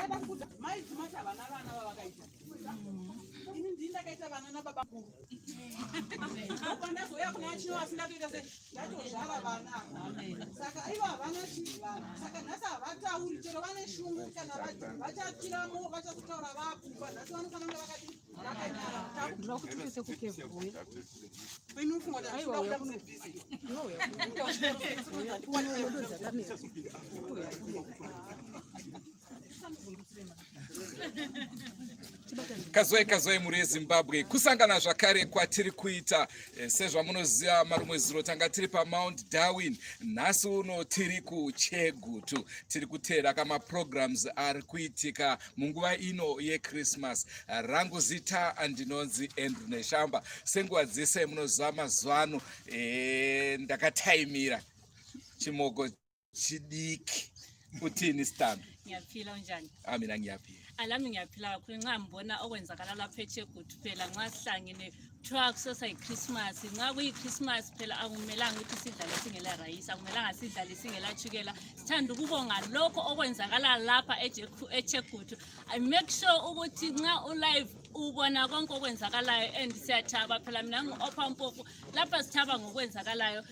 Chandada kukuudza mai Jumati havana vana vavakaita. Ini ndini ndakaita vana nababa mukuru. Ndopandazouya kuna Chino asi ndatoita se ndatozvara vana. Saka ivo havana chivana. Saka nhasi havatauri chero vane shungu kana vachapiramo vachazotaura vakufa. Nhasi vanofanira kunge vakati vakanyara. Ndinoda kuti uise kukevhuya. Aiwa uya kuno. Kazwai kazwai mhuri yeZimbabwe, kusangana zvakare kwatiri kuita eh, sezvamunoziva marumwe zuro tanga tiri paMount Darwin, nhasi uno tiri kuChegutu, tiri kuteera kamaprograms ari kuitika munguva ino yeChristmas. Rangu zita ndinonzi Andrew Neshamba, senguva dzese munoziva mazuva ano eh, ndakataimira chimoko chidiki uthini sithando ngiyaphila unjani ah mina ngiyaphila alami ngiyaphila kakhulu nxa ngibona okwenzakala lapha echegutu phela nxa sihlangene kuthiwa kusasa yichristmas nxa kuyichristmas phela akumelanga ukuthi sidlale singela rayisi akumelanga sidlale singela tshukela sithanda ukubonga lokho okwenzakala lapha echegutu i make sure ukuthi nxa ulive ubona konke okwenzakalayo and siyathaba phela mina ngu-opha mpofu lapha sithaba ngokwenzakalayo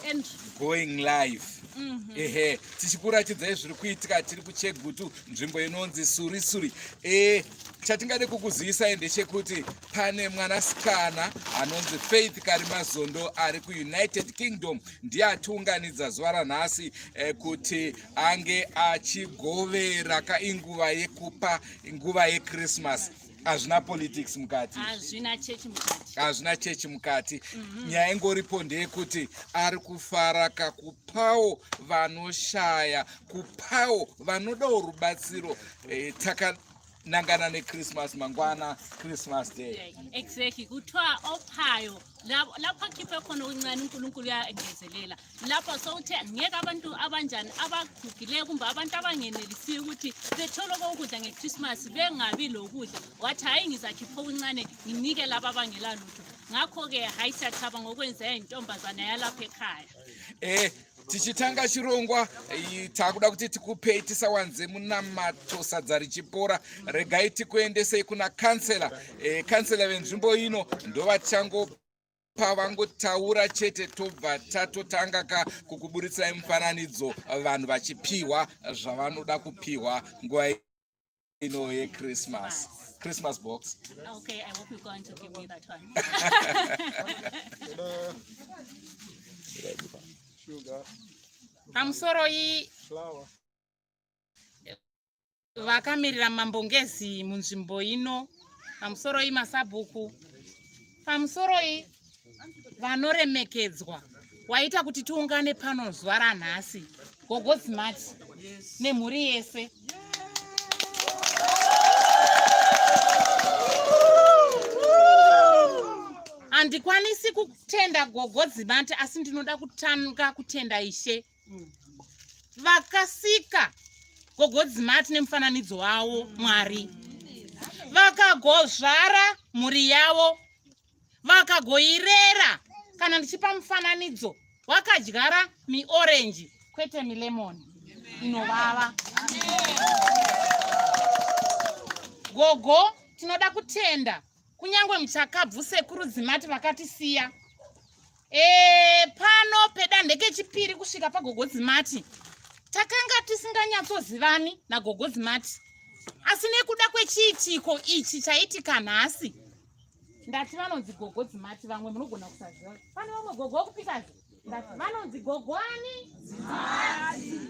and going live mm -hmm. Ehe, tichikuratidzai zviri kuitika tiri kuchegutu nzvimbo inonzi suri suri. E, chatingade kukuzivisai ndechekuti pane mwanasikana anonzi Faith Karimazondo ari kuUnited Kingdom, ndiye atiunganidza zuva ranhasi e, kuti ange achigovera kainguva yekupa nguva yechristmas. Hazvina politics mukati, hazvina chechi mukati, hazvina chechi mukati. mm -hmm. Nyaya ingoripo ndeyekuti ari kufara kakupawo vanoshaya, kupawo vanodawo rubatsiro. E, takanangana nechristmas mangwana, Christmas day. Exactly, kuthiwa ophayo lapho akhiphe khona okuncane uNkulunkulu uyangezelela. Lapho sowuthe ngeke abantu abanjani abagugileyo kumbe abantu abangenelisiyo ukuthi bethole okokudla ngechristmas bengabi lokudla, wathi hhayi ngizakhipha okuncane nginike laba abangela lutho. Ngakho-ke hhayi siyathaba ngokwenza intombazana yalapha ekhaya. Eh, tichitanga chirongwa takuda kuti tikupei tisawanze munamato sadza richipora. Regai tikuendesei kuna kansela. Kansela venzvimbo ino ndovachango pavangotaura chete tobva tatotanga ka kukuburitsai mufananidzo vanhu vachipiwa zvavanoda kupiwa nguva ino yechristmas. Christmas box. Okay, I hope you're going to give me that one. Pamusoro iyi vakamirira Mambo Ngezi munzvimbo ino, pamusoro iyi masabhuku, pamusoro iyi vanoremekedzwa waita kuti tiungane pano zuva ranhasi, Gogo Dzimati nemhuri yese. Handikwanisi kutenda Gogo Dzimati, asi ndinoda kutanga kutenda Ishe vakasika Gogo Dzimati nemufananidzo wavo Mwari, vakagozvara mhuri yavo, vakagoirera. Kana ndichipa mufananidzo, wakadyara miorenji kwete milemoni inovava. Gogo, tinoda kutenda kunyange muchakabvu sekuru Dzimati vakatisiya. E, pano pedanho kechipiri kusvika paGogo Dzimati, takanga tisinganyatsozivani naGogo Dzimati, asi nekuda kwechiitiko ichi chaitika nhasi, ndati vanonzi Gogo Dzimati. Vamwe munogona kusaziva, pane vamwe gogo wekupikazi, ndati vanonzi gogo ani?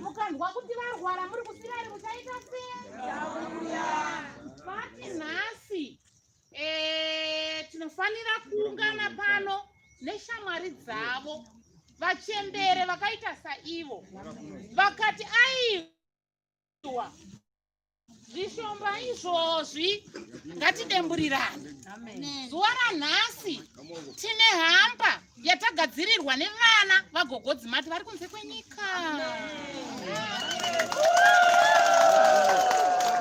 Mukanzwa kuti varwara muri kusirari muchaita sei? Vati nhasi e, tinofanira kuungana pano neshamwari dzavo vachembere vakaita saivo, vakati aiwa zvishomba izvozvi ngatidemburirane. Zuva ranhasi tine hamba yatagadzirirwa nevana vaGogo Dzimati vari kunze kwenyika.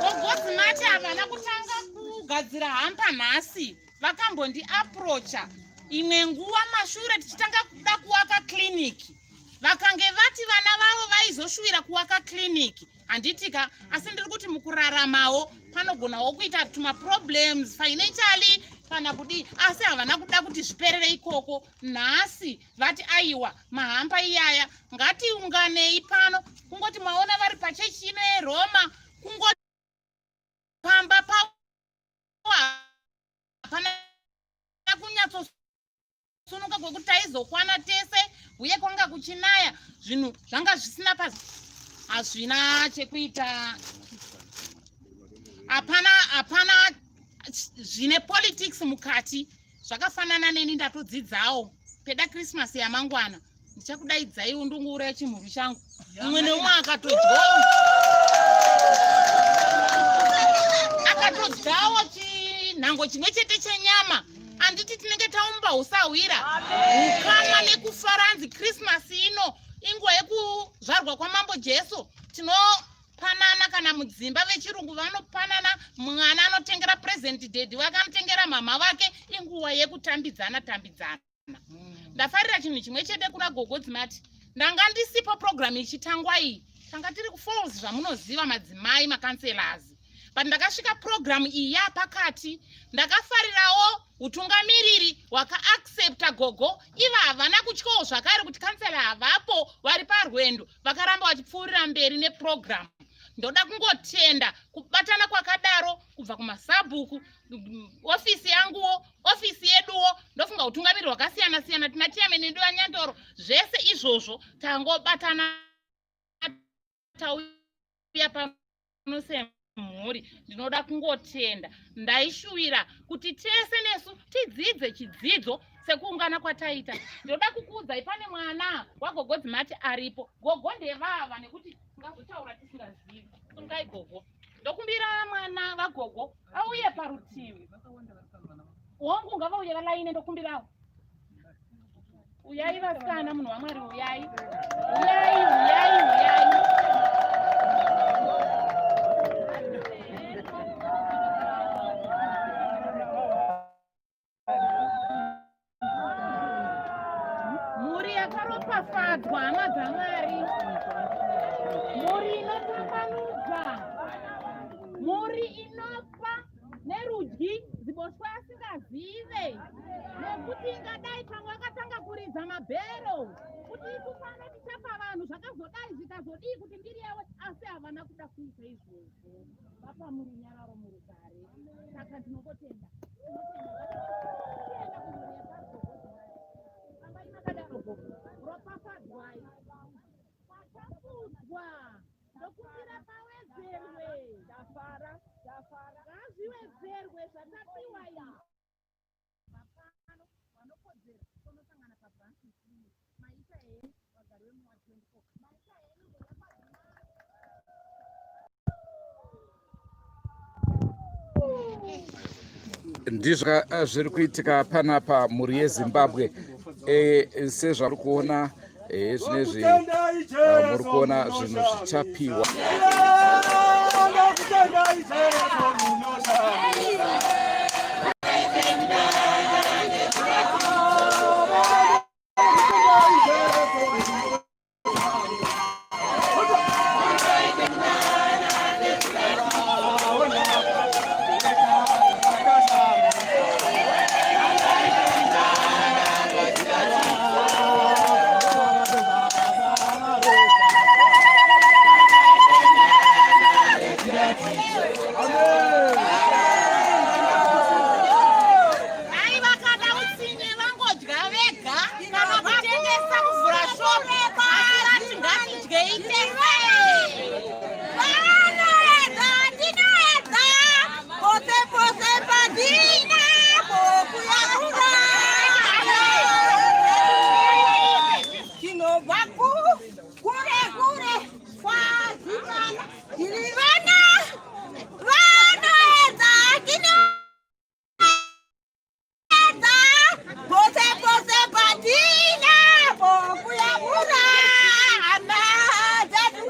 Gogo Dzimati havana kutanga kugadzira hamba nhasi, vakambondi-approacha imwe nguva mashure tichitanga kuda kuwaka kliniki, vakange vati vana vavo vaizoshuvira kuwaka kliniki. Handitika, asi ndiri kuti mukuraramawo panogonawo kuita tumaproblems financially kana kudii, asi havana kuda kuti zviperere ikoko. Nhasi vati aiwa, mahamba iyaya, ngatiunganei pano. Kungoti maona vari pachechi ino yeRoma, kungoti pamba pavo hapana kunyatsosunuka kwekuti taizokwana tese, uye kwanga kuchinaya, zvinhu zvanga zvisina pa hazvina chekuita, hapana hapana zvine politics mukati. Zvakafanana neni, ndatodzidzawo peda Christmas yamangwana ndichakudaidzaiwo, ndongouraya chimhuru changu, mumwe neumwe akatodyawo, akatodyawo chinhango chimwe chete chenyama. Anditi tinenge taumba usahwira, ukama nekufaranzi. Christmas ino inguva yekuzvarwa kwaMambo Jesu. Tinopanana kana mudzimba, vechirungu vanopanana, mwana anotengera present daddy wake, anotengera mama vake. Inguva yekutambidzana tambidzana. Ndafarira chinhu chimwe chete kuna Gogo Dzimati. Ndanga ndisipo program ichitangwa iyi, tanga tiri kuFalls, zvamunoziva, madzimai macouncillors, but ndakasvika program iyi yapakati. Ndakafarirawo utungamiriri hwakaaccepta gogo iva havana kutyawo zvakare kuti councillor havapo, vari parwendo, vakaramba vachipfuurira mberi neprogram. Ndoda kungotenda kubatana kwakadaro kubva kumasabhuku, ofisi yanguwo, ofisi yeduwo. Ndofunga utungamiriri hwakasiyana siyana, tina chairman edu vaNyandoro, zvese izvozvo tangobatana, tauya pano semhuri. Ndinoda kungotenda. Ndaishuvira kuti tese nesu tidzidze chidzidzo sekuungana kwataita. Ndinoda kukuudzai, pane mwana waGogo Dzimati aripo. Gogo ndevava, nekuti tingazotaura tisingazivi. Sungai gogo. Ndokumbira mwana vagogo auye parutivi. Hongu, ngavauye valaine. Ndokumbirawo, uyai vasikana, munhu waMwari, uyai, uyai, uyai, uyai. Mhuri yakaropafadzwa, hama dzaMwari, mhuri inotambanudza, mhuri inopa nerudyi ziboshwe asingazive, nekuti ingadai pamwe akatanga kuridza mabhero kuti isu pano tichapa vanhu zvakazodai, zvikazodii, kuti ndiri yawe, asi havana kuda kuita izvozvo. Vapa murunyararo, murugare. Saka ndinongotenda, tinotenda kumhuri yepagogo. Rambai makadaro gogo, ropafadzwai. Patapudzwa, ndokumbira pawedzerwe. Tafara, tafara. Ngazviwedzerwe zvatapiwa izvi. Vapano vanokodzera tonosangana pabranch ino. Maita henyu, vagari vemuward 24, maita henyu mhuri. Ndizvo zviri kuitika panapa, mhuri yeZimbabwe. Sezvari kuona zvinezvi, muri kuona zvinhu zvichapiwa. Ndakutendai Jesu munoshanda. Dai vakada utsinye vangodya vega kana kutengesa, kuvhura shop, asi vati ngatidyei tese. Vanoedza, tinoedza pose pose patinapo kuyakura. Tinobva kure kure kwazivana, tiri vana vanoedza, tinoedza pose pose patinapo kuyamura hama dzedu.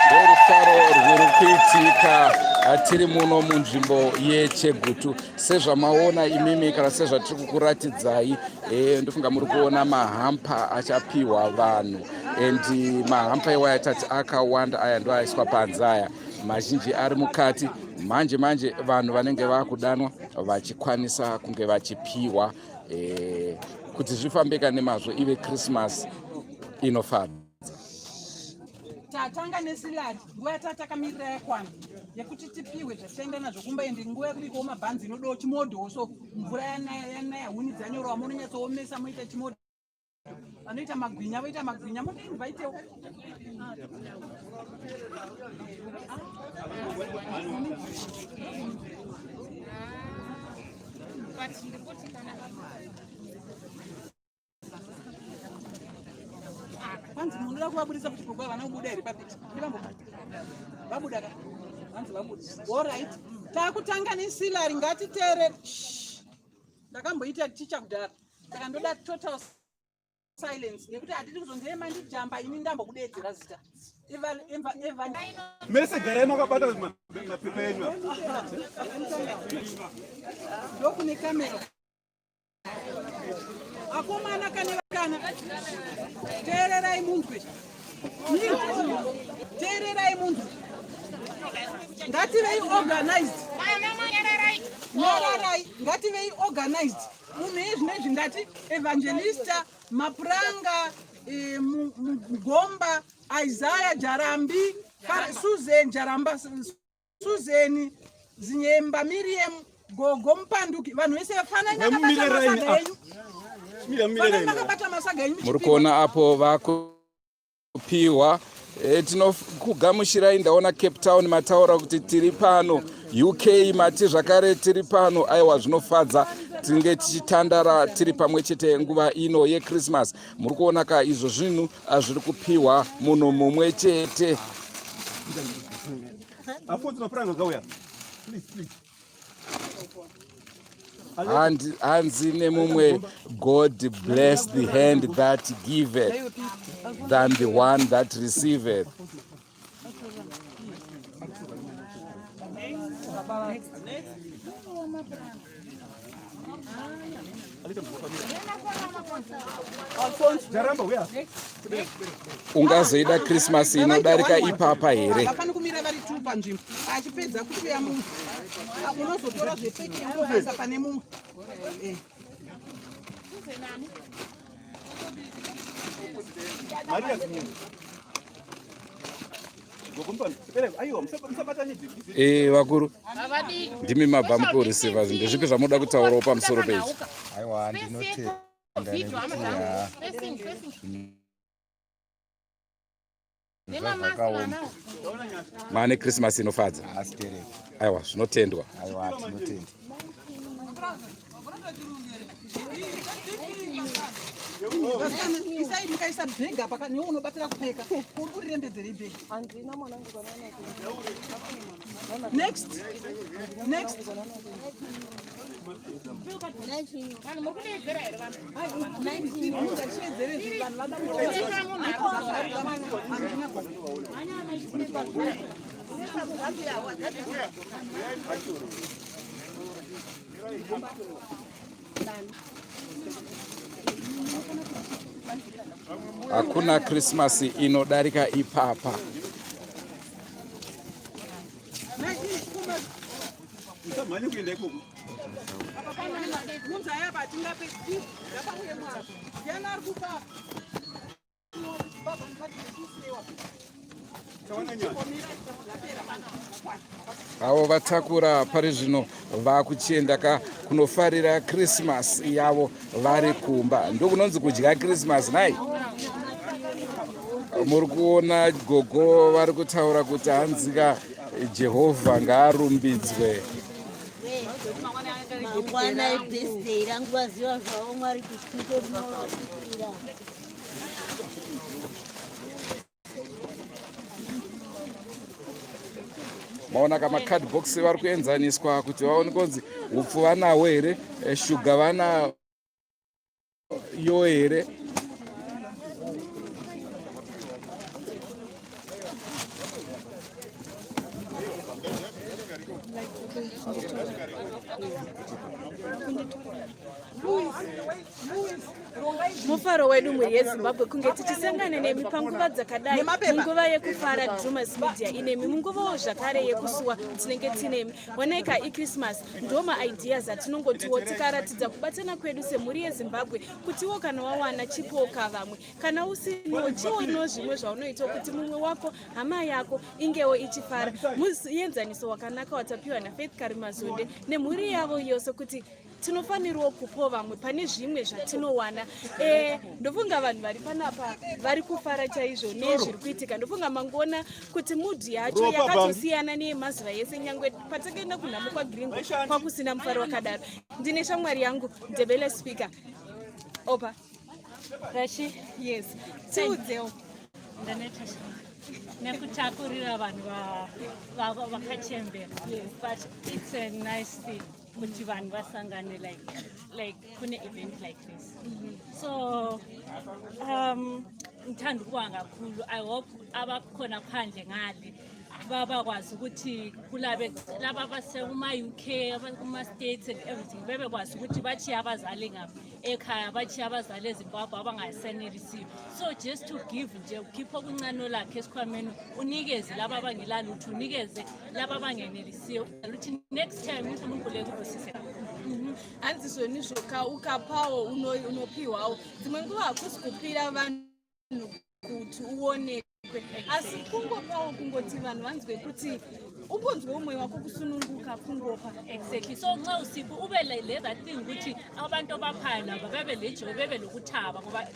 Ndorufaro rwuri kuitika. Tiri muno munzvimbo yeChegutu. Sezvamaona imimi kana sezvatiri kukuratidzai, ndofunga muri kuona mahampa achapiwa vanhu, and mahampa iwaya tati akawanda aya ndo aiswa panze aya, mazhinji ari mukati. Manje manje vanhu vanenge vakudanwa vachikwanisa kunge vachipiwa kuti zvifambeka nemazvo, ive Christmas inofadza. Tatanga nesiladi. Nguva yatatakamira yakwana yekuti tipiwe zvatichaenda nazvo kumba, ende nguva yekubikawo mabhanzi inodawo chimodho. So mvura yanaya, yanaya, huni dzanyorwa, munonyatsoomesa moita chimodho. Vanoita magwinya voita magwinya, mutoinvitewo. Hanzi munoda kuvabudisa kuti gogo havana kubuda here papicha? Ndivambo vabuda ka? Hanzi vabuda. Alright, takutanga nesilari. Ngatiteere. Ndakamboita ticha kudhara, saka ndoda total silence nekuti hatidi kuzonzi mandijamba. Ini ndambokudeedzera zita. Eva. Mese garai makabata mapepa enyu. Ndokune kamera. Akomana kane vakana, teererai munzwe, teererai munzwe. Ngativei organized. Nyararai. Ngativei organized. Munhu iye zvinezvi ndati Evangelista Mapuranga, Mugomba, Isaiah Jarambi, Susan Jaramba, Susan Zinyemba, Miriam, Gogo Mupanduki, vanhu vese fanai makabata masaga enyu, fanai makabata masaga enyu. Muri kuona apo vakupiwa. Tinokugamushirai. Ndaona Cape Town mataura kuti tiri pano, UK mati zvakare tiri pano. Aiwa, zvinofadza tinge tichitandara tiri pamwe chete nguva ino yeChristmas. Muri kuona ka izvo zvinhu zviri kupiwa munhu mumwe chete. Afonso Mapuranga akauya. Please, please. Hanzi nemumwe, "God bless the hand that giveth than the one that receiveth." Jaramba uya. Ungazoida Christmas inodarika ipapa here? Havafani kumira vari two panzvimbo. Achipedza kupeya mumwe, unozotora zvepeki unoisa pane mumwe. Maria Zinyemba. Aiwa, musabatanidze. Vakuru, ndimi mabva mukureceiva. Ndezvipi zvamunoda kutaurawo pamusoro peizvi? Aiwa, ndinotenda nekuti zvakaoma. Maane Christmas inofadza. Asitereki. Aiwa, zvinotendwa. Aiwa, tinotenda. Vasikana, isai, mukaisa bhegi apa, newe unobatira kupfeka uri kurirembedzerei bhegi? Next, next. Vanhu muri kudeedzera here vanhu? Mungachiedzere vanhu vada. Hakuna Christmas inodarika ipapa. Musamhanye kuenda ikoko. Munzaya apa hatingapedzi. Ngapauye mwana. Ndiani ari kupa? Baba, mukadzi. Tawana nyaya. Avo vatakura pari zvino vakuchienda ka kunofarira Christmas yavo vari kumba. Ndokunonzi kudya Christmas nai. Muri kuona gogo vari kutaura kuti hanzika Jehovha ngaarumbidzwe. Mangwana ibirthday rangu, vaziva zvavo Mwari kuti rinovaitira. Maona ka macardbox vari kuenzaniswa kuti vaone kunzi upfu vanawo here, shuga vanayo here. Mufaro wedu mhuri yeZimbabwe kunge tichisangana nemi panguva dzakadai, munguva yekufara Drumas Media inemi, munguvawo zvakare yekusuwa tinenge tinemi. Onaika iChristmas, ndo maideas atinongotiwo tikaratidza kubatana kwedu semhuri yeZimbabwe, kutiwo kana wawana chipowo kavamwe, kana usiniwo chiono zvimwe zvaunoita kuti mumwe wako, hama yako ingewo ichifara. Muenzaniso wakanaka watapiwa naFaith Karimazonde nemhuri yavo yose kuti tinofanirawo kupawo vamwe pane zvimwe zvatinowana. Ndofunga vanhu vari panapa vari kufara chaizvo nezviri kuitika. Ndofunga mangona kuti mood yacho yakatosiyana neyemazuva ese, nyangwe patakaenda kunhamo kwaGringo kwakusina mufaro wakadaro. Ndine shamwari yangu Ndebele speaker opa Rashi. Yes, tiudzewo. Ndaneta nekutakurira vanhu vakachembera, but it's a nice thing kuti vanhu vasangane like kune event like this. So ngithanda ukubonga kakhulu. I hope abakhona phandle ngale babakwazi ukuthi kulabe laba abasekuma-UK, kuma-States and everything, bebekwazi ukuthi batshiye abazali ngapha ekhaya, batshiye abazali eZimbabwe abangasenelisiyo. So just to give nje, ukhiphe okuncane olakhe esikhwameni, unikeze laba abangelalutho, unikeze laba abangenelisiyo, ukuthi next time uNkulunkulu ekubusise kakhulu. Hanzi zvoni zvoka ukapawo unopiwawo. Dzimwe nguva hakusi kupira vanhu kuti uonekwe, asi kungopawo, kungoti vanhu vanzwe kuti ungonzwe umwe wako kusununguka kungopa. Exactly. So nxa usipho ube le that thing ukuthi abantu abaphayo laba bebe lejoy, bebe lokuthaba, ngoba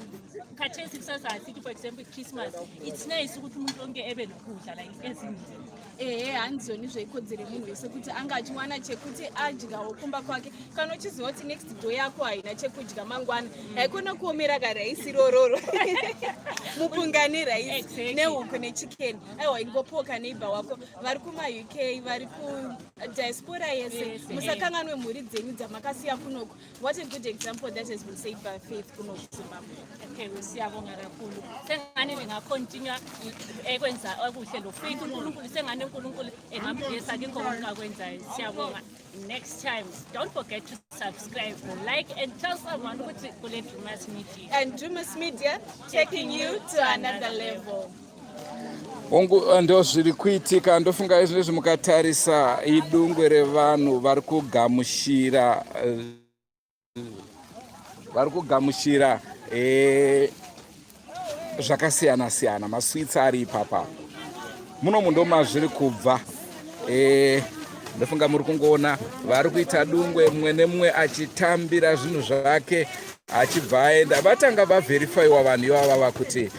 khathesi kusasa sithi, for example, Christmas, it's nice ukuthi umuntu wonke ebe nokudla like ezindlini. Ehe, hanzoni zveikodzero yemunhu wese kuti anga achiwana chekuti adyawo kumba kwake. Kana uchiziva kuti next door yako haina chekudya mangwana, haikona kuomera karaisi irororo, mupunga neraisi nehuku nechicken. Aiwa, ingopoka neighbor wako vari kumaUK, vari kudiaspora yese. Musakanganwe mhuri dzenyu dzamakasiya kunoko. What a good example that has been said by Faith kuno kuZimbabwe. Okay, siyabonga kakhulu. Sengane lingacontinue ekwenza okuhle lo Faith. UNkulunkulu, sengane uNkulunkulu engamblessa kikho konke akwenzayo. Siyabonga. Next time, don't forget to subscribe, like and tell someone ukuthi kule Drumas Media. And Drumas Media, taking you to another level. Hongu, ndo zviri kuitika. Ndofunga izvozvi mukatarisa idungwe revanhu vari kugamushira, vari kugamushira zvakasiyana siyana, masweets ari ipapa. Muno ndo mazviri kubva. Ndofunga muri kungoona vari kuita dungwe, mumwe nemumwe achitambira zvinhu zvake achibva aenda. Vatanga vavherifaiwa vanhu ivavava kuti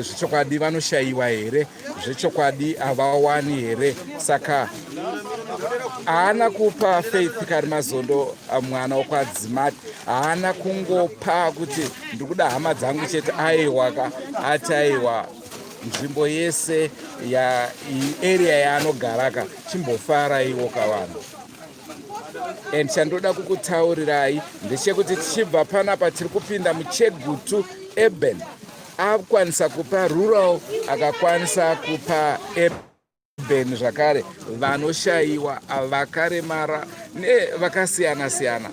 zvechokwadi vanoshayiwa here, zvechokwadi havawani here. Saka haana kupa Faith Karimazondo, mwana wokwaDzimati, haana kungopa kuti ndiri kuda hama dzangu chete. Aiwa, ati aiwa, nzvimbo yese ya area yaanogaraka chimbofaraiwo kavanhu. And chandoda kukutaurirai ndechekuti tichibva panapa tiri kupinda muChegutu Urban. Akwanisa kupa rural, akakwanisa kupa urban zvakare, vanoshayiwa, vakaremara nevakasiyana siyana.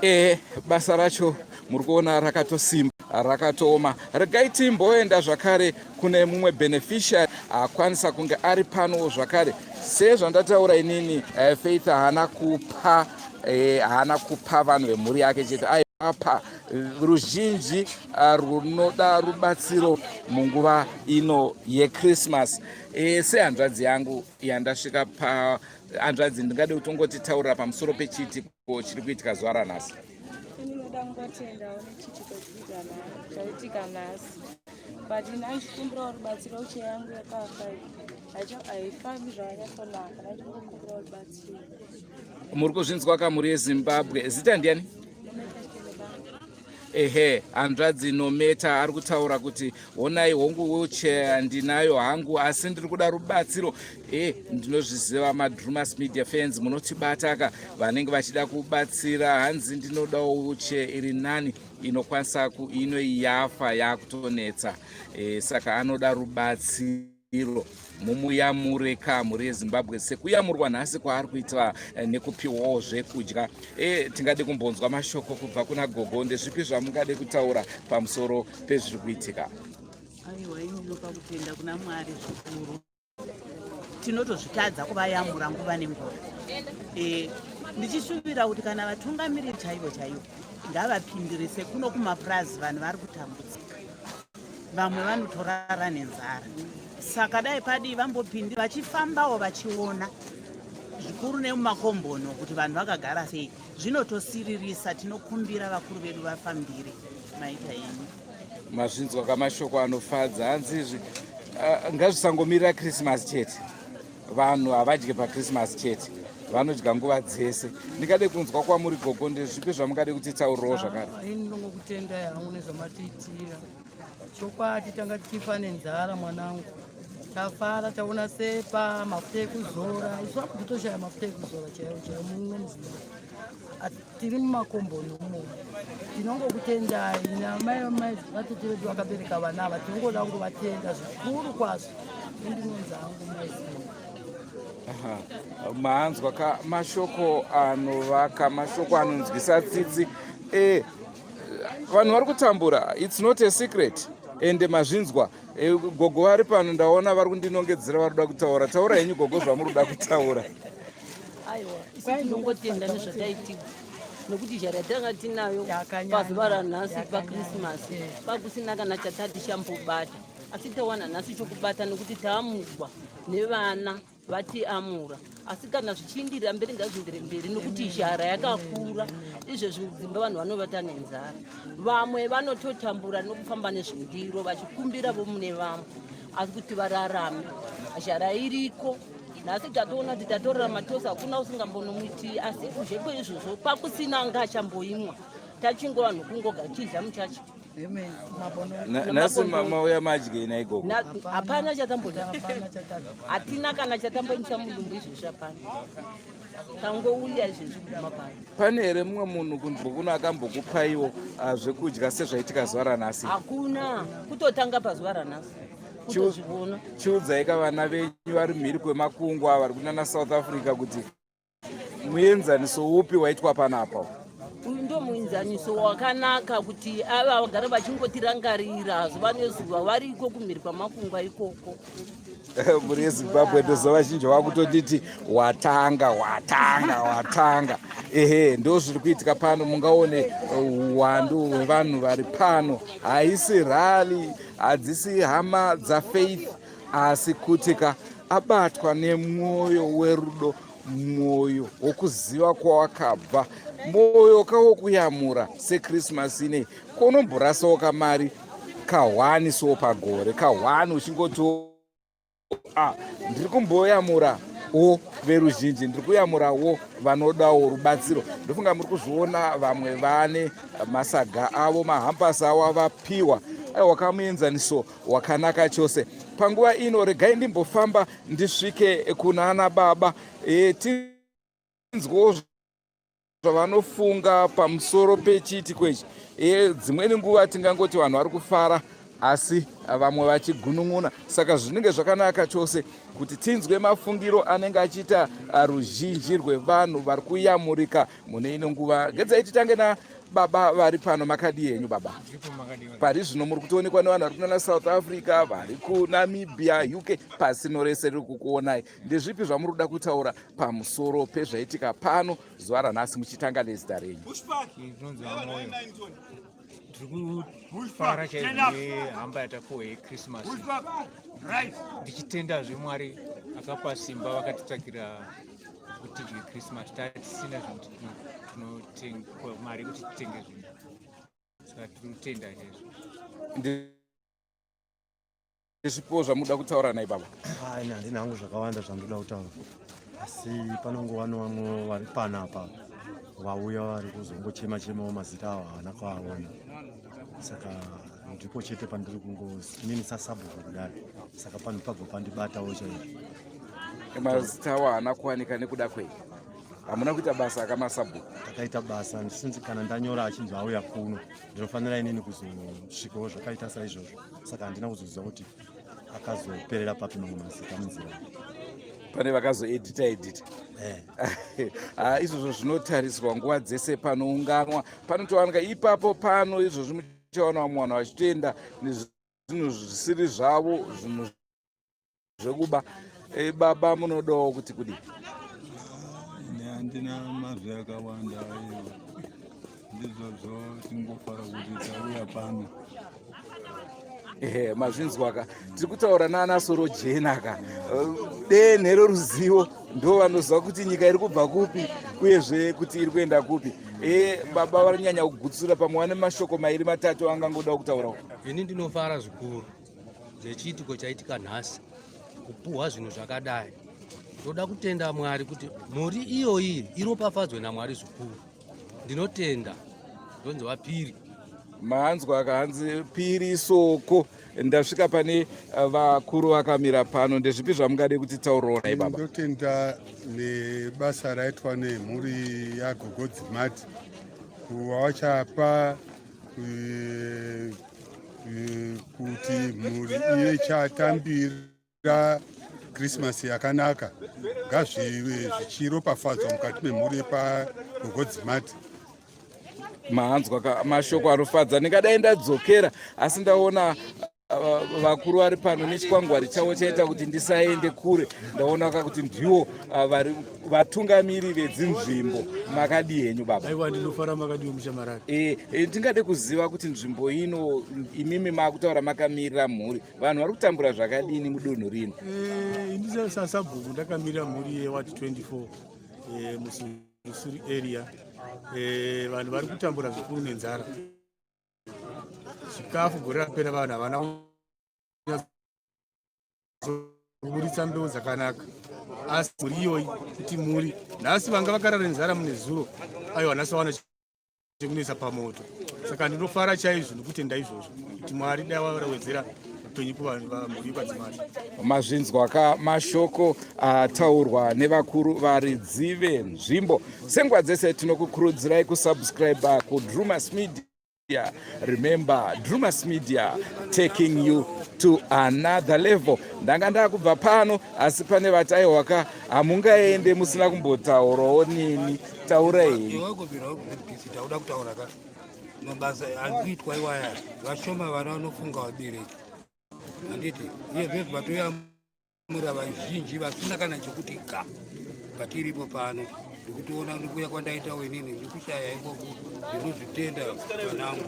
Ehe, basa racho muri kuona rakatosimba, rakatooma. Regai timboenda zvakare kune mumwe beneficiary akwanisa kunge ari panowo zvakare. Sezvandataura inini, Faith haana kupa vanhu vemhuri yake chete, aipa ruzhinji runoda rubatsiro munguva ino yeChristmas. Sehanzvadzi yangu yandasvika pa, hanzvadzi, ndingade kutongotitaurira pamusoro pechiitiko chiri kuitika zuva ranhasi. Ndinoda kungotendawo nechiitiko chaitika nhasi, but ndachikumbirawo rubatsiro. Wheelchair yangu yakafa, haifambi zvakanyatsonaka. Ndachikumbirawo rubatsiro. Muri kuzvinzwa kamhuri yeZimbabwe. Zita ndiani? Ehe, hanzvadzi Nometa ari kutaura kuti honai, hongu wheelchair ndinayo hangu, asi ndiri kuda rubatsiro. Ndinozviziva maDrumas Media fans munotibataka, vanenge vachida kubatsira. Hanzi ndinodawo wheelchair iri nani inokwanisa ino yafa yakutonetsa. Saka anoda rubatsiro. iro mumuyamure ka mhuri yeZimbabwe sekuyamurwa nhasi kwaari kuita eh, nekupiwawo zvekudya. E, tingade kumbonzwa mashoko kubva kuna gogo, ndezvipi zvamungade kutaura pamusoro pezviri kuitika? Aiwa, ini ndinopa kutenda kuna Mwari zvikuru. Tinotozvitadza kuvayamura nguva nenguva. E, ndichishuvira kuti kana vatungamiriri chaivo chaivo ngavapindirise kuno kumapurazi, vanhu vari kutambudzika, vamwe vanotorara nenzara. Saka dai padii vambopindi vachifambawo vachiona zvikuru nemumakombono kuti vanhu vakagara sei. Zvinotosiririsa. Tinokumbira vakuru vedu vafambire. Maita yenyu. Mazvinzwa kamashoko anofadza. Hanzi izvi ngazvisangomirira Christmas chete. Vanhu havadye paChristmas chete, vanodya nguva dzese. Ndingade kunzwa kwamuri gogo, ndezvipi zvamungade kutitaurirawo zvakare? Ini ndongokutenda yangu nezvamatiitira. Chokwadi tanga tichifa nenzara mwanangu. Tafara taona sepa, mafuta ekuzora. Isu apo totoshaya mafuta ekuzora chaiwo chaiwo muno muZimbabwe. Tiri mumakomboni umo. Tinongokutendai namai mai vatete vedu vakabereka vana ava, tinongoda kungovatenda zvikuru kwazvo. Indinonzi hangu Mai. Maanzwa ka mashoko anovaka, mashoko anonzwisa tsitsi. E, vanhu vari kutambura, it's not a secret, ende mazvinzwa. E, gogo vari pano, ndaona vari kundinongedzera, vari kuda kutaura. Taura henyu gogo zvamuri kuda kutaura. Aiwa, isu tinongotenda nezvataitigwa nekuti zhara yatanga tinayo pazuva ranhasi paKrismasi pakusina kana chatati chambobata, asi tawana nhasi chokubata nekuti taamugwa nevana vatiamura. Asi kana zvichiindirira mberi, ngazviindire mberi nekuti zhara yakakura. Izvezvi mudzimba vanhu vanovata nenzara, vamwe vanototambura nokufamba nezvindiro vachikumbira vomune vamwe, asi kuti vararame. Zhara iriko nhasi, tatoona kuti tatorarama tose, hakuna usingambonomuiti. Asi kuzhe kweizvozvo kwakusina anga achamboimwa, tachingova nokungoga chidya muchacha. Nhasi mauya madyei naigogo? Hapana chatambodya, hatina kana chatamboisa mudumbu izvezvi, hapana. Tangouya izvezvi kuguma pano. Pane here mumwe munhu kunzvimbo kuno akambokupaiwo zvekudya sezvaitika zuva ranhasi? Hakuna, kutotanga pazuva ranhasi kutozviona. Chiudzai ka vana venyu vari mhiri kwemakungwa, vari kunana South Africa, kuti muenzaniso upi waitwa panapa? Uyu ndo muenzaniso wakanaka kuti ava vagara vachingotirangarira zuva nezuva variko kumhiri kwamakungwa ikoko. Mhuri yeZimbabwe, ndoziva vazhinji vakutonditi watanga, watanga, watanga. Ehe, ndo zviri kuitika pano. Mungaone uwandu hwevanhu vari pano. Haisi rally, hadzisi hama dzaFaith, asi kuti ka abatwa nemwoyo werudo, mwoyo wokuziva kwawakabva, mwoyo kawokuyamura seChristmas inei. Konomborasawo kamari kahwani so pagore kahwani, uchingoti ah, ndiri kumboyamura wo veruzhinji, ndiri kuyamurawo vanodawo rubatsiro. Ndofunga muri kuzviona, vamwe vane masaga avo, mahampers avo avapiwa. Aiwa, kamuenzaniso wakanaka chose. Panguva ino regai ndimbofamba ndisvike kunana baba, e, tinzwewo zvavanofunga pamusoro pechiitiko ichi. E, dzimweni nguva tingangoti vanhu vari kufara asi vamwe vachigunun'una, saka zvinenge zvakanaka chose kuti tinzwe mafungiro anenge achiita ruzhinji rwevanhu vari kuyamurika mune ino nguva. Gedzai titange nababa vari pano. Makadii henyu baba? Pari zvino muri kutoonekwa nevanhu vari kunana South Africa, vari kuNamibia, UK, pasino rese riri kukuonai. Ndezvipi zvamuri kuda kutaura pamusoro pezvaitika pano zuva ranhasi, muchitanga nezita renyu? Ndinonzi VaMoyo. Tiri kufara chaizvo nehamba yatapuwa yeChristmas, ndichitendazve Mwari akapa simba vakatitsvakira kuti tidye Christmas. Tatisina zvinhu, tinotenga mari yekuti titenge zvinhu, saka tiri kutenda chaizvo. Ndezvipiwo zvamuda kutaura nai baba? Hai, handina hangu zvakawanda zvandoda kutaura, asi panongova nevamwe vari panapa vauya vari kuzongochema chemawo, mazita avo haana kuaona. Saka ndipo chete pandiri kungoinini sasabhuku kudai, saka panhu pabva pandibatawo chaizvo. Mazita avo haana kuwanika nekuda kwei? Hamuna kuita basa akamasabhuku? Takaita basa ndisinzi kana ndanyora achinzi auya kuno, ndinofanira inini kuzosvikawo zvakaita saizvozvo, saka handina kuzoziva kuti akazoperera papi mamwe mazita munzira. Pane vakazoedita edita. Ah, izvozvo zvinotariswa nguva dzese panounganwa, panotowanika ipapo pano izvozvi muchaona vamwe vanhu vachitoenda nezvinhu zvisiri zvavo, zvinhu zvekuba. Baba munodawo kuti kudii? Ini handina mazwi akawanda aiwa, ndizvozvo, tingofara kuti tauya pano. Ehe, mazvinzwaka, tiri kutaura naana soro jena ka, denhe reruzivo, ndo vanoziva kuti nyika iri kubva kupi uyezve kuti iri kuenda kupi. Baba vari kugutsura, pamwe vane mashoko mairi matatu angangoda kutaurawo. Ini ndinofara zvikuru nechiitiko chaitika nhasi, kupuhwa zvinhu zvakadai. Ndoda kutenda Mwari kuti mhuri iyoyi iropafadzwe naMwari zvikuru. Ndinotenda, ndonzi vaPiri. Manzwa kanzi Piri Soko. Ndasvika pane vakuru vakamira pano. Ndezvipi zvamungade kuti taurawo nai baba? Ndotenda nebasa raitwa nemhuri yagogo Dzimati kuva vachapa kuti mhuri iye chatambira Krismasi yakanaka. Ngazvive zvichiropafadzwa mukati memhuri yepagogo Dzimati. Manzwa mashoko anofadza. Ndingadai ndadzokera, asi ndaona vakuru vari pano nechikwangwari chavo chaita kuti ndisaende kure. Ndaona kuti ndiwo vari vatungamiri vedzinzvimbo. Makadii henyu baba? Aiwa, ndinofara. Makadiwo mushamarari? Tingade kuziva kuti nzvimbo ino, imimi maakutaura makamirira mhuri, vanhu vari kutambura zvakadini mudunhu rino? Ini sasabhuku ndakamirira mhuri yeward 24 muSuri area. Vanhu vari kutambura zvikuru nenzara. Chikafu gore rapera vanhu havana kuburitsa mbeu dzakanaka, asi mhuri iyoyi kuti mhuri nhasi vanga vakarara nenzara mune zuro, aiwa, nhasi vawana chekunoisa pamoto. Saka ndinofara chaizvo nokutenda izvozvo kuti Mwari dai vawedzera upenyu kuvamhuri yekwaDzimati. Mazvinzwa ka mashoko ataurwa nevakuru varidzi venzvimbo. Senguva dzese tinokukurudzirai kusubscribe kuDrumas Media. Remember, Drumas Media, taking you to another level. Ndanga ndakubva pano, asi pane vati aiwaka, hamungaende musina kumbotaurawo neni. Taura henyu. Tauda kutaura ka mabasa ari kuitwa iwaya, vashoma vana vanofunga vabereki, handiti? Iye zvezvi vatoyamura vazhinji vasina kana chekuti ga patiripo pano. Ndikutoona ndikuuya kwandaitawo inini, ndikushaya ikoko. Ndinozvitenda vanangu,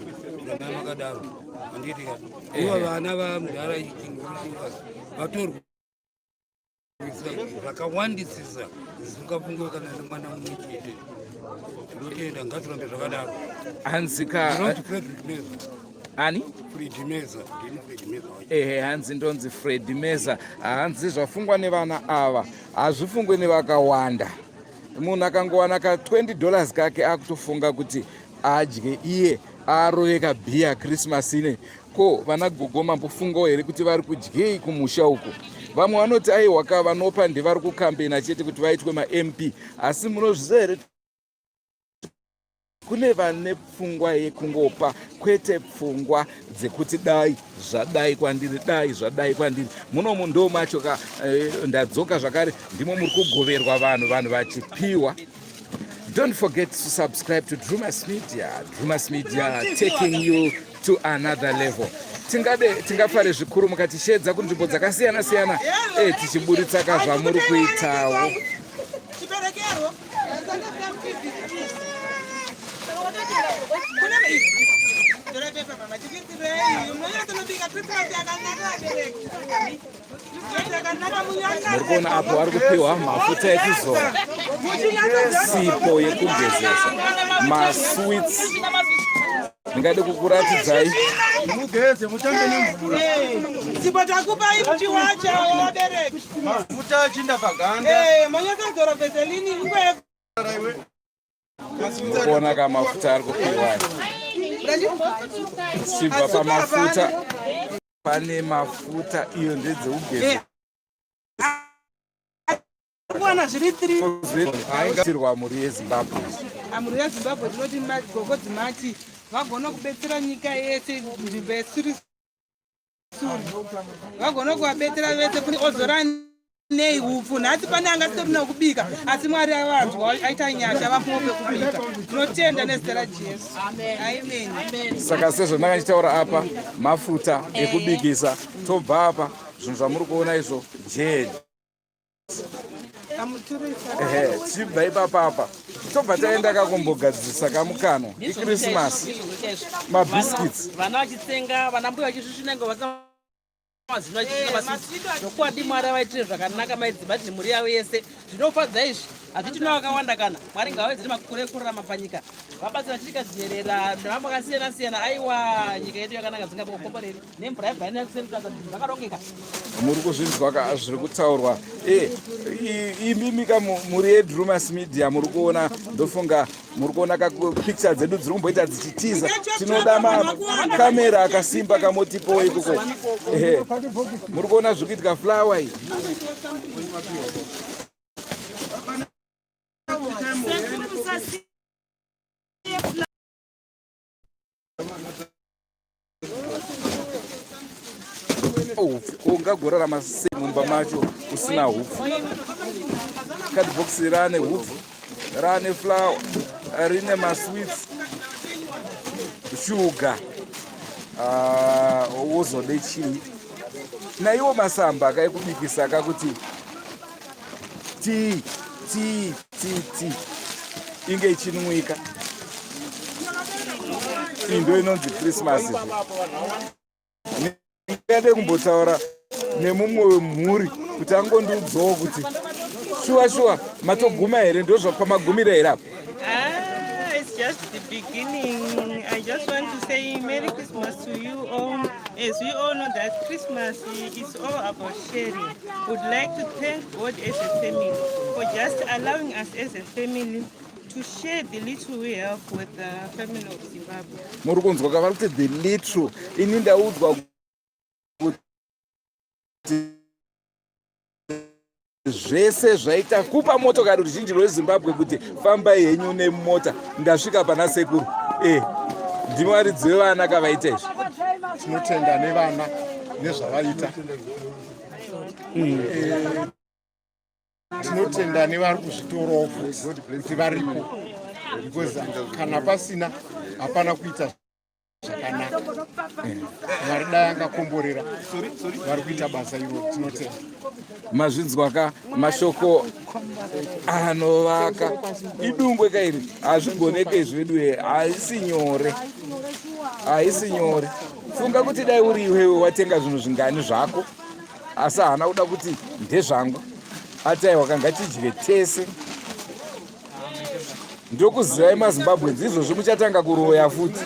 rambai makadaro, handiti ka? Ivo vana vamudhara vatorwa zvakawandisisa zvisingafungwe kana nemwana mumwe chete. Tinotenda, ngazvirambe zvakadaro. Hanzika Ndinoti Frederick Meza. Ani? Fredi Meza, ndini Fredi Meza wacho. Ehe, hanzi ndonzi Fredi Meza. Hanzi zvafungwa nevana ava hazvifungwe nevakawanda. Munhu akangowana ka $20 kake akutofunga kuti adye iye arove kabhiya Christmas ine. Ko vana gogo mambofungawo here kuti vari kudyei kumusha uku? Vamwe vanoti aiwa ka, vanopa ndevari kukambena chete kuti vaitwe maMP, asi munozviziva here kune vane pfungwa yekungopa, kwete pfungwa dzekuti dai zvadai kwandiri, dai zvadai kwandiri? Munomu ndo macho ka. Ndadzoka zvakare, ndimo muri kugoverwa vanhu, vanhu vachipiwa. Don't forget to subscribe to Drumas Media. Drumas Media, taking you to another level. Tingade tingafare zvikuru mukatishedza kunzvimbo dzakasiyana siyana, tichiburitsa ka zvamuri kuitawo. Chiberekerwo. Tora pepa mama, chikitirei. Munonyatsobika Christmas yakanaka vabereki. Christmas yakanaka munyanga. Muri kuona apo vari kupiwa mafuta ekuzora, sipo yekugezesa, masweets. Ndingade kukuratidzai. Mugeze, mutambe nemvura. Sipo takupai kuti wacha vabereki. Mafuta achinda paganda. Manyakadzora Vaseline nguva. Muri kuona ka mafuta ari kupiwa. Tichibva pamafuta, pane mafuta iyo ndedzekugeza. Kuwana zviri 3. Tirwa mhuri yeZimbabwe. Mhuri yeZimbabwe, tinoti gogo Dzimati vagona kubetsera nyika yese, nzvimbo yesiri. Vagona kuvabetsera vese kune ozora nei upfu nhasi pane anga sitorina kubika asi Mwari avanzwa aita nyasha vapuwo pekubika. Tinotenda nezita raJesu. Amen. Saka sezvandanga ndichitaura apa mafuta ekubikisa tobva apa zvinhu zvamuri kuona izvo jeni. Ehe, tichibva ipapa apa tobva taenda kakumbogadzirisa kamukanwa ichristmas mabiscuits vana vachitsenga vana mbuya vachisvisvina ngo vasina mazino vachisvina maswiti zvokwadi mwari avaitire zvakanaka maidzimati nemhuri yavo yese zvinofadza izvi hazviti nevakawanda kana mwari ngavawedzere makore ekurarama panyika vabatsira chirikadzi nherera nevamwe vakasiyana siyana aiwa nyika yedu yakanaka dzingabokomboreri nemvura yabva ina vakarongeka. Muri kuzvinzwa ka zviri kutaurwa e, imimi ka muri yeDrumas Media muri kuona, ndofunga muri kuona ka picture dzedu dziri kumboita dzichitiza. Tinoda makamera akasimba kamotipowo ikoko. Ehe, muri kuona zviri kuitika, flour iyi. Sekuru, musasiye. Hupfu ungagorarama sei mumba macho usina hupfu? Kadhibhokisi rane hupfu, rane flour, rine masweets, shuga, wozode chii naiwo masamba akaekubikisa kakuti tii tii tii tii inge ichinwika. Iyi ndo inonzi Christmas. Ndingade kumbotaura nemumwe wemhuri kuti angondiudzawo kuti shuwa shuwa matoguma here, ndozvapamagumira here apa? Ah, it's just the beginning. I just want to say Merry Christmas to you all. As we all know that Christmas is all about sharing. Would like to thank God as a family for just allowing us as a family to share the little we have with the family of Zimbabwe. Muri kunzwa ka, vari kuti the little. Ini ndaudzwa kuti zvese zvaita kupa motokari ruzhinji rweZimbabwe kuti fambai henyu nemota. Ndasvika pana sekuru. E, ndimi varidzi vevana kavaita izvi. Tinotenda nevana nezvavaita. Tinotenda nevari kuzvitorowo futi kuti varipo, because kana pasina hapana kuita zvakanaka. Mwari dai angakomborera vari kuita basa iro. Tinotenda. Mazvinzwa ka, mashoko anovaka. Idungwe kairi, hazvigoneke izvi vedu. Haisi nyore, haisi nyore. Funga kuti dai uri iwewe watenga zvinhu zvingani zvako, asi haana kuda kuti ndezvangu, ati aiwa, kangatidye tese. Ndokuzivai maZimbabweans, izvozvi muchatanga kuroya futi.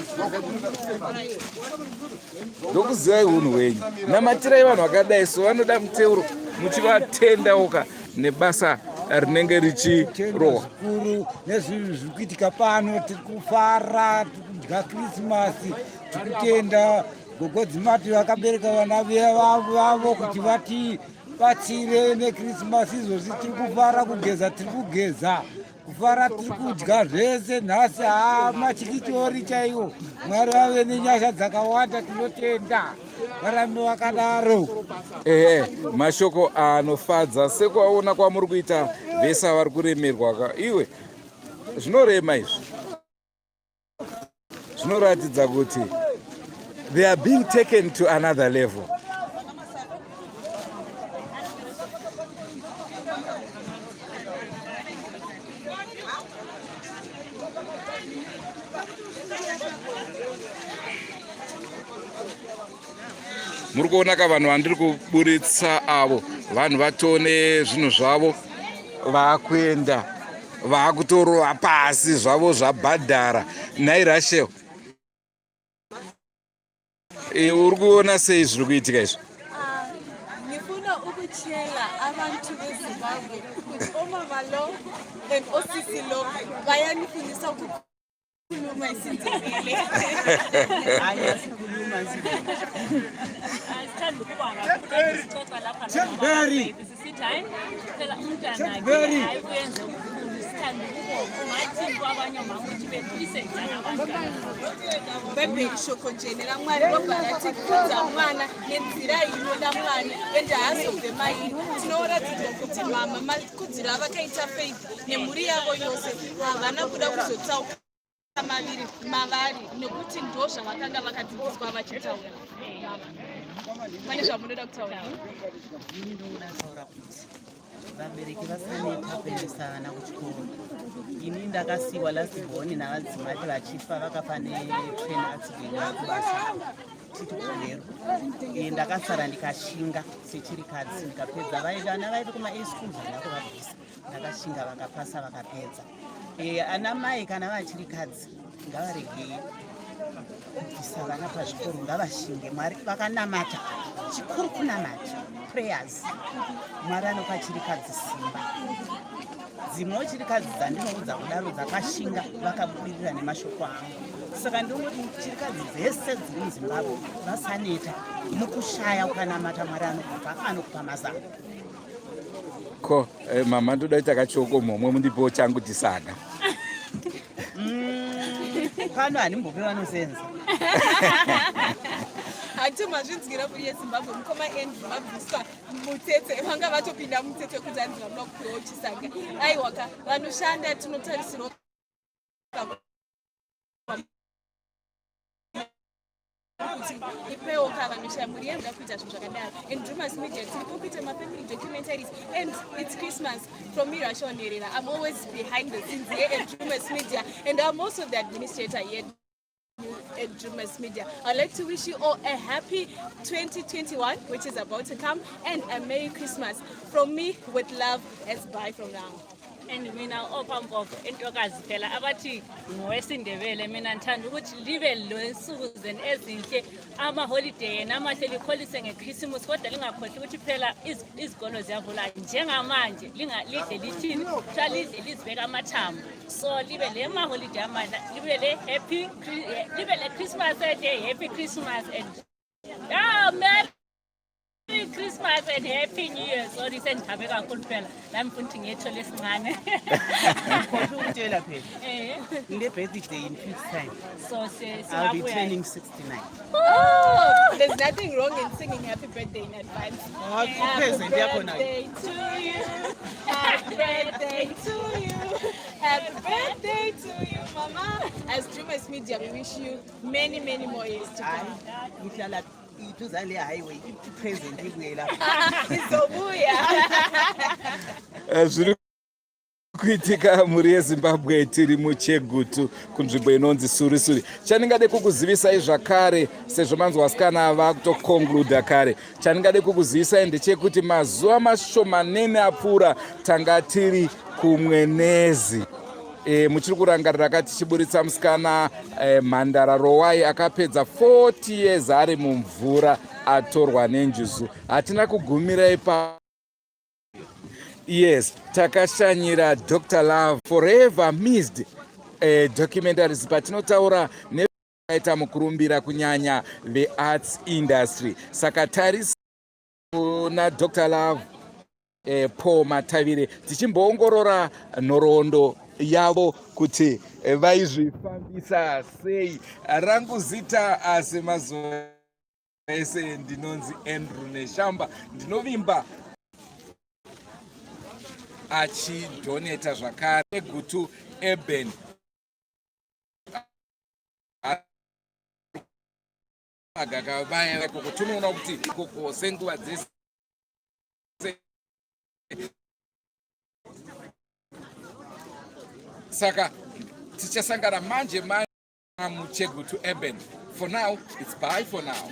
Ndokuzivai unhu hwenyu. Namatirai vanhu vakadai so, vanoda muteuro muchivatendawoka nebasa rinenge richirohwa. Zvikuru nezvinhu zviri kuitika pano, tiri kufara, tiri kudya Krisimasi, tiri kutenda gogo Dzimati vakabereka vana vavo kuti vatibatsire neKrisimasi. Izvozvi tiri kufara, kugeza tiri kugeza, kufara tiri kudya zvese nhasi. Haa, machikitori chaiwo. Mwari vave nenyasha dzakawanda, tinotenda, varambe vakadaro. Ehe, mashoko anofadza sekuaona kwamuri kuita vese vari kuremerwa ka. Iwe, zvinorema izvi, zvinoratidza kuti they are being taken to another level. Muri kuona ka vanhu vandiri kuburitsa avo, vanhu vatone zvinhu zvavo, vaakuenda, vaakutorova pasi zvavo zvabhadhara. Nhai Rachel, uri kuona sei zviri kuitika izvi? Ngifuna ukutshela abantu beZimbabwe ukuthi omama lo and osisi lo bayanifundisa ukukhuluma isiNdebele. Sithanda ukubonga kakhulu, sixoxa lapha Berry. sisithi hayi phela umntwana Berry. hayi uyenze okukhulu. Sithanda. Bathanda ukubonga, ungathini kwabanye omama ukuthi bekhulise njani abantwana? Bhaibheri shoko dzvene raMwari robva rati kudza mwana nenzira inoda Mwari ende haazobve mairi. Tinoratidza kuti mama makudziro avakaita Faith nemhuri yavo yose havana kuda kuzotsauka maviri mavari nekuti ndo zvavakanga vakadzidziswa vachitaura. Pane zvamunoda kutaura? Ini ndoda kutaura kuti vabereki vasaneta kuendesa vana kuchikoro. Ini ndakasiiwa last born navadzimati vachifa, vakafa netrain accident vakubasa titi kugweru. Ndakasara ndikashinga sechirikadzi ndikapedza. Vana vaive kuma A schools handina kuvabvisa, ndakashinga vakapasa vakapedza. Ana mai kana vachirikadzi ngavarege kubvisa vana pazvikoro, ngavashinge Mwari vakanamata. Chikuru kunamata, prayers. Mwari anopa chirikadzi simba. Dzimwewo chirikadzi dzandinoudza kudaro dzakashinga vakabudirira nemashoko angu. Saka ndinongoti chirikadzi dzese dziri muZimbabwe vasaneta mukushaya, ukanamata Mwari anokupa mazano. Ko mama, ndoda kuita kachioko mhomwe, mundipewo changu chisaga. Pano handimbope vanosenza. Hati mazvinzwira mhuri yeZimbabwe, mukoma Andrew vabviswa mutsetse, vanga vatopinda mutsetse kuti hanzi vamuda kupiwawo chisaga. Aiwaka, vanoshanda tinotarisirwa kuti ipewo ka vanoshaya. Mhuri yedu kuita zvinhu zvakadaro, and Drumas Media tiripo kuita mafamily documentaries, and it's Christmas. From me, Rachel Nerera, I'm always behind the scenes here at Drumas Media, and I'm also the administrator here at Drumas Media. I'd like to wish you all a happy 2021, which is about to come, and a Merry Christmas. From me, with love, it's bye from now. And mina ophambovo entokazi phela abathi ngowesindebele, mina ngithanda ukuthi libe lensuku zenu ezinhle, amaholiday yena amahle, likholise ngekhisimusi, kodwa lingakhohlwa ukuthi phela izikolo ziyavula njengamanje. Lidle lithini, kuthiwa lidle lizibeka amathambo. So libe le maholiday amahle, libe le happy libe le Christmas enhle. Happy Christmas and ah, Merry Christmas and Happy New Year. Sorry, sengithabe kakhulu phela. Lami futhi ngiyethola esincane. Khohlwa ukutshela phela. Ngine birthday in 5th time. So I'll be singabuya. turning 69. Oh, there's nothing wrong in singing happy birthday in advance. Oh, present yakhona. Happy birthday to you. Happy birthday to you. Happy birthday to you, Mama. As Drumas Media, we wish you many, many more years to come. Ngihlala iduzane le-highway, i-present ibuye lapha. Izobuya. Zviri kuitika mhuri yeZimbabwe, tiri muChegutu kunzvimbo inonzi Surisuri. Chandingade kukuzivisai zvakare, sezvo manzwa vasikana vakutoconcluda kare, chandingade kukuzivisai ndechekuti mazuva mashomanene apfuura tanga tiri kuMwenezi. Muchiri kurangarira ka tichiburitsa musikana mhandara Rowai akapedza 40 years ari mumvura atorwa nenjuzu? Hatina kugumira ipa. Yes, takashanyira Dr Love Forever Missed documentaries, patinotaura neaita mukurumbira, kunyanya vearts industry. Saka tarisa kuna Dr Love Paul Matavire, tichimboongorora nhoroondo yavo kuti vaizvifambisa sei. Rangu zita semazuva ese ndinonzi Andrew Neshamba. Ndinovimba achidoneta zvakare Egutu Eben agakavaya ikoko. Tinoona kuti ikoko senguva dzese. Saka tichasangana manje manje muChegutu Urban. For now, it's bye for now.